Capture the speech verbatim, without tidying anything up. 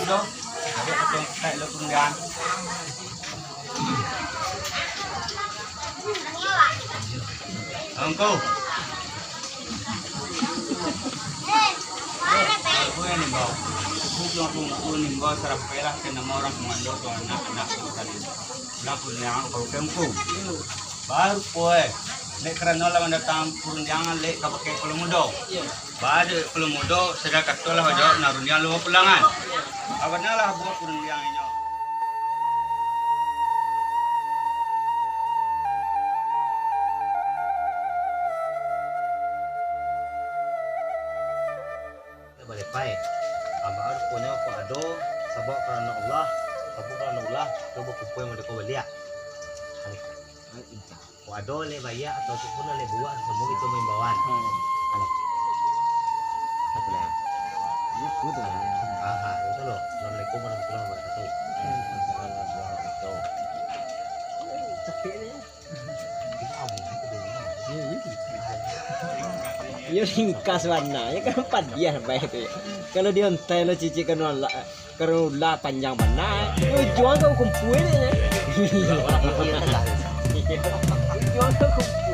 Ado, ado atau tak lo kurundiang. Angko. Aku yang nimbau. Aku yang nimbau, sarapailah ka namo urang kumando tu anak-anak tu tadi. Pulang kurundiang kau ke angko. Baru poe. Lek karano lah mandatang kurundiang lek ka pakai kepala mudo. Iyo. Baa dek kepala mudo, sadang kato lah jo, nah rundiang lu pulangan. Abana lah buah kurundiang inyo. Balepai. Abah ruponyo kok ado, sabab karano Allah, sabab karano Allah, kito bakumpua model ko baliak. Kok ado lek baiak atau pun lek buruak, samo kito maimbauan. Alah. Satu lah. Itu tu lah. Aha, itu lo. Assalamualaikum warahmatullahi wabarakatuh. Waalaikumsalam warahmatullahi wabarakatuh. Sakit ni. Kita abu, kita dengar. Iyo ringkas bana, iyo kan padiah bae tu. Kalau diontai lo cicik kan Allah. Karano ulah panjang bana, ujuang ka kumpua dek nyo. Ujuang ka kumpua.